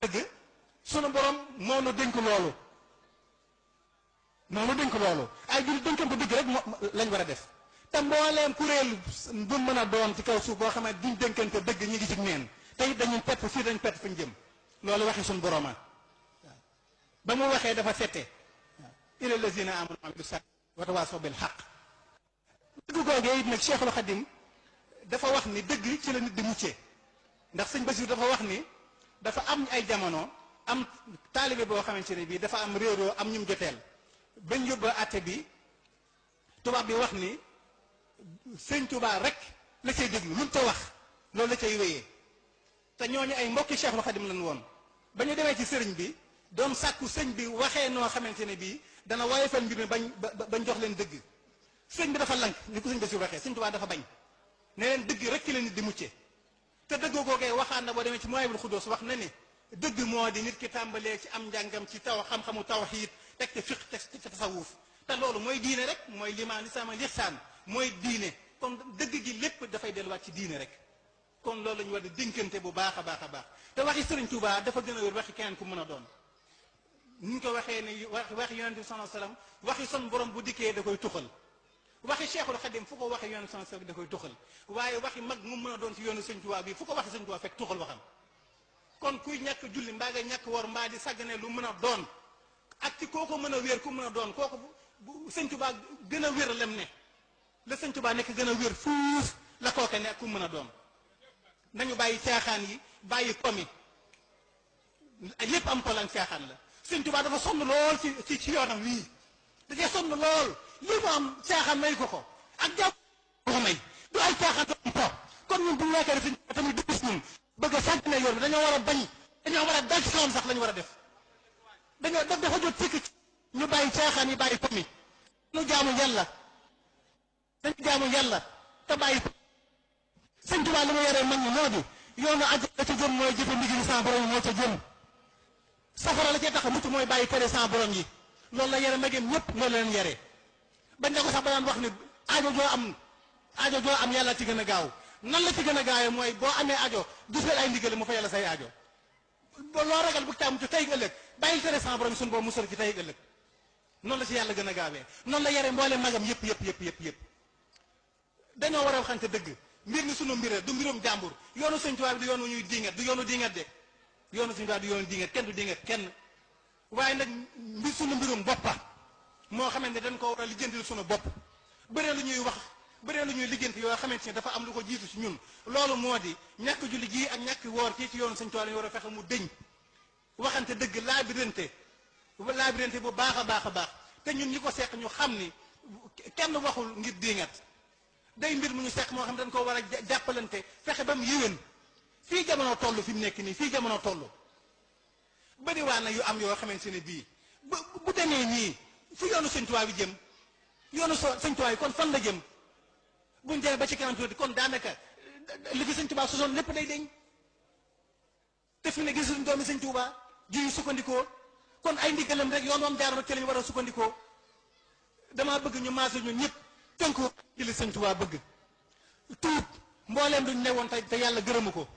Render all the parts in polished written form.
dëgg sunu borom moo nu dénk loolu ay jur dénkante dëgg rek lañ war a def te mbooleem kuréel bu mën a doon ci kaw suuf boo xam ne duñ dénkante dëgg ñu ngi ci neen te it dañuy pett fii dañ pett fuñ jëm loolu waxi sunu boroma ba mu waxee dafa sette ila lazina amanu amilu saalihaat wa tawaasaw bil haqq dëgg googee it nag Cheikhul Khadim dafa wax ni dëgg ci la nit di muccee ndax sëñ Basiru dafa wax ni dafa am ay jamono am taalibe boo xamante ne bii dafa am réeroo am ñum joteel bañ yóbbu àtte bi tubaab bi wax ni sëñ Tuubaa rek la cay déglu lu te wax loolu la cay wéyee te ñooñu ay mbokki Cheikhul Khadim lañ woon ba ñu demee ci sëriñ bi doon sàkku sëñ bi waxee noo xamante ne bii dana woyofal mbir mi bañ jox leen dëgg sëñ bi dafa lank ni ko sëñ Basiru waxee sëñ Tuubaa dafa bañ ne leen dëgg rek ki la nit di mucce te dëgg googee waxaan na boo demee ci Mawaahibul Xuddoos wax na ni dëgg moo di nit ki tàmbalee ci am njàngam ci taw xam-xamu tawhiid teg te fiq teg ci tasawuf te loolu mooy diine rek mooy limaan lislaam ak lihsaan mooy diine kon dëgg gi lépp dafay delluwaat ci diine rek kon loolu la ñu war di dénkante bu baax a baax a baax te waxi Sëriñ Tuubaa dafa gën a wér waxi keneen ku mën a doon ni ñu ko waxee ne waxi yonent bi sallallahu alayhi wasallam waxi son borom bu dikkee da koy tuxal waxi Cheikhul Khadim fu ko waxee yonent sallallahu alayhi wasallam da koy tuxal waaye waxi mag mu mën a doon ci yoonu Sëriñ Tuubaa bi fu ko waxee Sëriñ Tuubaa fekk tuxal waxam kon kuy ñàkk julli mbaa nga ñàkk wor mbaa di sàggane lu mën a doon ak ci kooku mën a wér ku mën a doon kooku bu Sëriñ Tuubaa gën a wér lem ne la Sëriñ Tuubaa nekk gën a wér fuuf la kooke ne ku mën a doon nañu bàyyi caaxaan yi bàyyi komi lépp am polan caaxaan la Sëriñ Tuubaa dafa sonn lool ci yoonam wii dafay sonn lool lii mu am caaxaan may ko ak jàpp ko may du ay caaxaan am po kon ñun bu nekkee Sëriñ Tuubaa tamit dugis ñun bëgg a sant ne yoon bi dañoo war a bañ dañoo war a dal ci kawam sax lañu war a def dafa jot sikk ñu bàyyi caaxaan yi bàyyi komi ñu jaamu yàlla dañu jaamu yàlla te bàyyi Sëriñ Tuubaa li mu yoree mag ñi moo di yoonu àjjana la ca jëm mooy jëfe ndigal sa borom moo ca jëm safara la cee tax a mucc mooy bàyyi tere sa borom yi loolu la yore magem ñëpp loolu la leen yore bañ ne ko sax ba daan wax ni aajo joo am yàlla ci gën a gaaw nan la ci gën a gaawee mooy boo amee aajo gisal ay ndigal mu fa yàlla say aajo loo ragal bu taamu ci tey ëllëg bàyyi tere sa borom yi suñu boobu musal ci tey ëllëg noonu la ci yàlla gën a gaawee noonu la yore mboole magam yëpp dañoo war a waxante dëgg mbir mi sunu mbir du mbirum jàmbur yoonu Sëriñ Tuubaa bi du yoonu ñuy diingat du yoonu diingat de yoonu Sëriñ Tuubaa du yoonu diingat kenn du diingat kenn waaye nag mbir sunu mbirum boppa moo xamante ne dañ ko war a lijjanti sunu bopp bëree lu ñuy wax bëree lu ñuy lijjanti yoo xamante ne dafa am lu ko jiitu ci ñun loolu moo di ñàkk julli ji ak ñàkk woor ci yoonu Sëriñ Tuubaa lañu war a fexe mu dëñ waxante dëgg laabirante bu baax a baax te ñun ñi ko seq ñu xam ni kenn waxul ngir diingat day mbir mu ñu seq moo xam ne dañ ko war a jàppalante fexe ba mu yéwén fii jamono toll fi mu nekk nii fii jamono toll bëri waa na yu am yoo xamante ne bii bu demee nii fu yoonu Sëriñ Tuubaa bi jëm yoonu Sëriñ Tuubaa yi kon fan la jëm buñ demee ba ci kanam tuuti kon daanaka li fi Sëriñ Tuubaa sosoon lépp day deñ te fi ne gisuñ doomi Sëriñ Tuubaa ji sukkandikoo kon ay ndigalam rek yoon moom jaaroon ci lañu war a sukkandikoo damaa bëgg ñu maase ñun ñëpp tënku ci li Sëriñ Tuubaa bëgg tuut mbooleem duñ newoon te yàlla gërëmu ko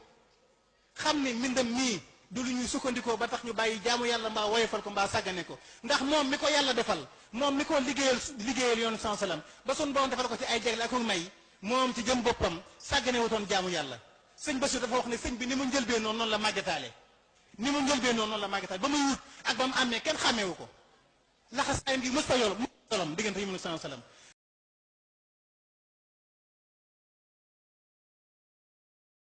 xam ni mbindam mii du lu ñuy sukkandikoo ba tax ñu bàyyi jaamu yàlla mbaa woyofal ko mbaa sàggane ko ndax moom mi ko yàlla defal moom mi ko liggéeyal yoonu sallallahu alayhi wasallam ba sun borom defal ko ci ay jagle ak may moom ci jëm boppam sàggane wutoon jaamu yàlla sëñ Bassirou dafa wax ne sëñ bi ni mu njëlbee noonu la màggataale ba muy wut ak ba mu amee kenn xàmmeewu ko laxasaayam gi mës ta yolom diggante yi mu sallallahu alayhi wasallam